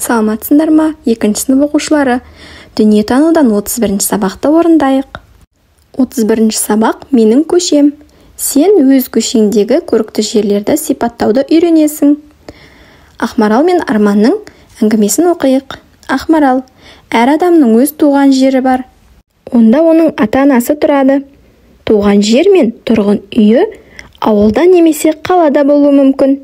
Саламатсыңдар ма, екінші сынып оқушылары? Дүниетанудан 31 сабақты орындайық. 31 сабақ менің көшем. Сен өз көшеңдегі көрікті жерлерді сипаттауды үйренесің. Ақмарал мен Арманның әңгімесін оқиық. Ақмарал, әр адамның өз туған жері бар. Онда оның ата-анасы тұрады. Туған жер мен тұрғын үйі ауылда немесе қалада болуы мүмкін.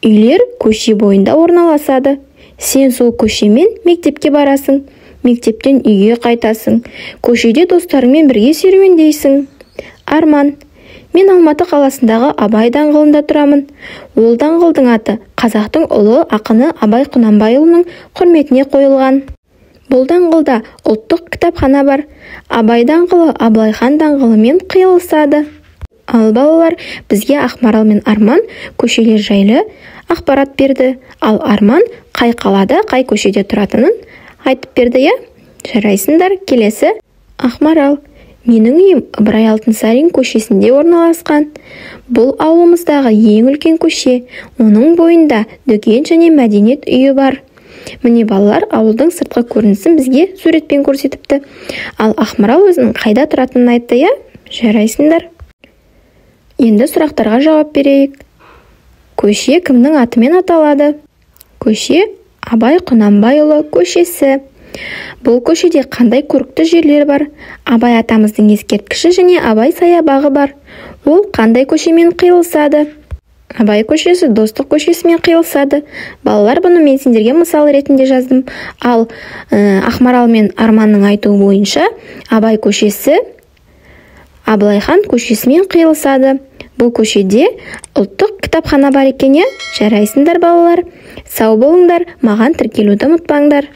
Үйлер көше бойында орналасады. Сен сол көшемен мектепке барасың, мектептен үйге қайтасың, көшеде достарыңмен бірге серуендейсің. Арман, мен Алматы қаласындағы Абай даңғылында тұрамын. Ол даңғылдың аты қазақтың ұлы ақыны Абай Құнанбайұлының құрметіне қойылған. Бұл даңғылда ұлттық кітапхана бар. Абай даңғылы Абылайхан даңғылымен қиылысады. Ал балалар, бізге Ақмарал мен Арман көшелер жайлы ақпарат берді. Ал Арман қай қалада, қай көшеде тұратынын айтып берді, иә? Жарайсыңдар. Келесі Ақмарал. Менің үйім Ыбырай Алтынсарин көшесінде орналасқан. Бұл ауылымыздағы ең үлкен көше. Оның бойында дүкен және мәдениет үйі бар. Міне балалар, ауылдың сыртқы көрінісін бізге суретпен көрсетіпті. Ал Ақмарал өзінің қайда тұратынын айтты, иә? Жарайсыңдар. Енді сұрақтарға жауап берейік. Көше кімнің атымен аталады? Көше Абай Құнанбайұлы көшесі. Бұл көшеде қандай көрікті жерлер бар? Абай атамыздың ескерткіші және Абай саябағы бар. Ол қандай көшемен қиылысады? Абай көшесі Достық көшесімен қиылысады. Балалар, бұны мен сендерге мысал ретінде жаздым. Ал Ақмарал мен Арманның айтуы бойынша Абай көшесі Абылайхан көшесімен қиылысады. Бұл көшеде ұлттық кітапхана бар екен, иә? Жарайсыңдар, балалар. Сау болыңдар, маған тіркелуді ұмытпаңдар.